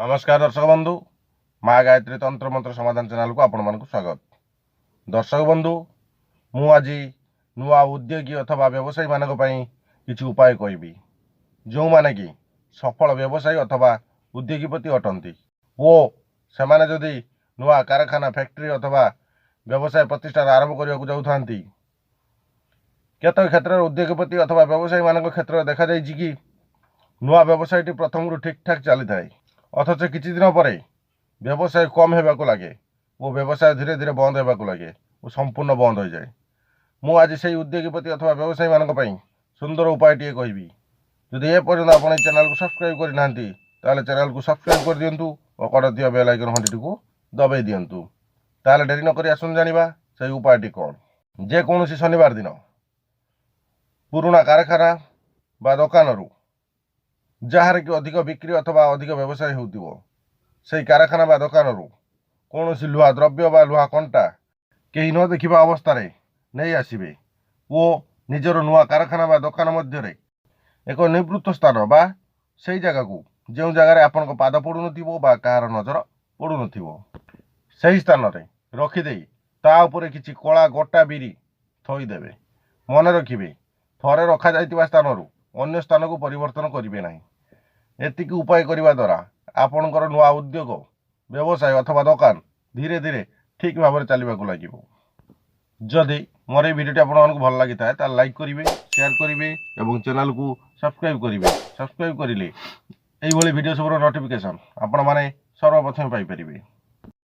ନମସ୍କାର ଦର୍ଶକ ବନ୍ଧୁ, ମା ଗାୟତ୍ରୀ ତନ୍ତ୍ର ମନ୍ତ୍ର ସମାଧାନ ଚ୍ୟାନେଲକୁ ଆପଣମାନଙ୍କୁ ସ୍ୱାଗତ। ଦର୍ଶକ ବନ୍ଧୁ, ମୁଁ ଆଜି ନୂଆ ଉଦ୍ୟୋଗୀ ଅଥବା ବ୍ୟବସାୟୀମାନଙ୍କ ପାଇଁ କିଛି ଉପାୟ କହିବି, ଯେଉଁମାନେ କି ସଫଳ ବ୍ୟବସାୟୀ ଅଥବା ଉଦ୍ୟୋଗୀପତି ଅଟନ୍ତି ଓ ସେମାନେ ଯଦି ନୂଆ କାରଖାନା, ଫ୍ୟାକ୍ଟ୍ରି ଅଥବା ବ୍ୟବସାୟ ପ୍ରତିଷ୍ଠାନ ଆରମ୍ଭ କରିବାକୁ ଯାଉଥାନ୍ତି। କେତେକ କ୍ଷେତ୍ରରେ ଉଦ୍ୟୋଗପତି ଅଥବା ବ୍ୟବସାୟୀମାନଙ୍କ କ୍ଷେତ୍ରରେ ଦେଖାଯାଇଛି କି ନୂଆ ବ୍ୟବସାୟଟି ପ୍ରଥମରୁ ଠିକ୍ ଠାକ୍ ଚାଲିଥାଏ, ଅଥଚ କିଛି ଦିନ ପରେ ବ୍ୟବସାୟ କମ୍ ହେବାକୁ ଲାଗେ ଓ ବ୍ୟବସାୟ ଧୀରେ ଧୀରେ ବନ୍ଦ ହେବାକୁ ଲାଗେ ଓ ସମ୍ପୂର୍ଣ୍ଣ ବନ୍ଦ ହୋଇଯାଏ। ମୁଁ ଆଜି ସେଇ ଉଦ୍ୟୋଗପତି ଅଥବା ବ୍ୟବସାୟୀମାନଙ୍କ ପାଇଁ ସୁନ୍ଦର ଉପାୟଟିଏ କହିବି। ଯଦି ଏ ପର୍ଯ୍ୟନ୍ତ ଆପଣ ଏହି ଚ୍ୟାନେଲକୁ ସବସ୍କ୍ରାଇବ୍ କରିନାହାନ୍ତି, ତାହେଲେ ଚ୍ୟାନେଲକୁ ସବସ୍କ୍ରାଇବ୍ କରିଦିଅନ୍ତୁ ଓ କଡ଼ ଥିବା ବେଲ୍ ଆଇକନ୍ ଘଣ୍ଟିଟିକୁ ଦବାଇ ଦିଅନ୍ତୁ। ତାହେଲେ ଡେରି ନକରି ଆସନ୍ତୁ ଜାଣିବା ସେଇ ଉପାୟଟି କ'ଣ। ଯେକୌଣସି ଶନିବାର ଦିନ ପୁରୁଣା କାରଖାନା ବା ଦୋକାନରୁ, ଯାହାର କି ଅଧିକ ବିକ୍ରି ଅଥବା ଅଧିକ ବ୍ୟବସାୟ ହେଉଥିବ, ସେଇ କାରଖାନା ବା ଦୋକାନରୁ କୌଣସି ଲୁହା ଦ୍ରବ୍ୟ ବା ଲୁହା କଣ୍ଟା କେହି ନ ଦେଖିବା ଅବସ୍ଥାରେ ନେଇ ଆସିବେ ଓ ନିଜର ନୂଆ କାରଖାନା ବା ଦୋକାନ ମଧ୍ୟରେ ଏକ ନିବୃତ୍ତ ସ୍ଥାନ ବା ସେଇ ଜାଗାକୁ, ଯେଉଁ ଜାଗାରେ ଆପଣଙ୍କ ପାଦ ପଡ଼ୁନଥିବ ବା କାହାର ନଜର ପଡ଼ୁନଥିବ, ସେହି ସ୍ଥାନରେ ରଖିଦେଇ ତା ଉପରେ କିଛି କଳା ଗୋଟା ବିରି ଥୋଇଦେବେ। ମନେ ରଖିବେ, ଥରେ ରଖାଯାଇଥିବା ସ୍ଥାନରୁ ଅନ୍ୟ ସ୍ଥାନକୁ ପରିବର୍ତ୍ତନ କରିବେ ନାହିଁ। ଏତିକି ଉପାୟ କରିବା ଦ୍ୱାରା ଆପଣଙ୍କର ନୂଆ ଉଦ୍ୟୋଗ, ବ୍ୟବସାୟ ଅଥବା ଦୋକାନ ଧୀରେ ଧୀରେ ଠିକ୍ ଭାବରେ ଚାଲିବାକୁ ଲାଗିବ। ଯଦି ମୋର ଏଇ ଭିଡ଼ିଓଟି ଆପଣମାନଙ୍କୁ ଭଲ ଲାଗିଥାଏ, ତାହେଲେ ଲାଇକ୍ କରିବେ, ସେୟାର କରିବେ ଏବଂ ଚ୍ୟାନେଲକୁ ସବସ୍କ୍ରାଇବ୍ କରିବେ। ସବସ୍କ୍ରାଇବ୍ କରିଲେ ଏଇଭଳି ଭିଡ଼ିଓ ସବୁର ନୋଟିଫିକେସନ୍ ଆପଣମାନେ ସର୍ବପ୍ରଥମେ ପାଇପାରିବେ।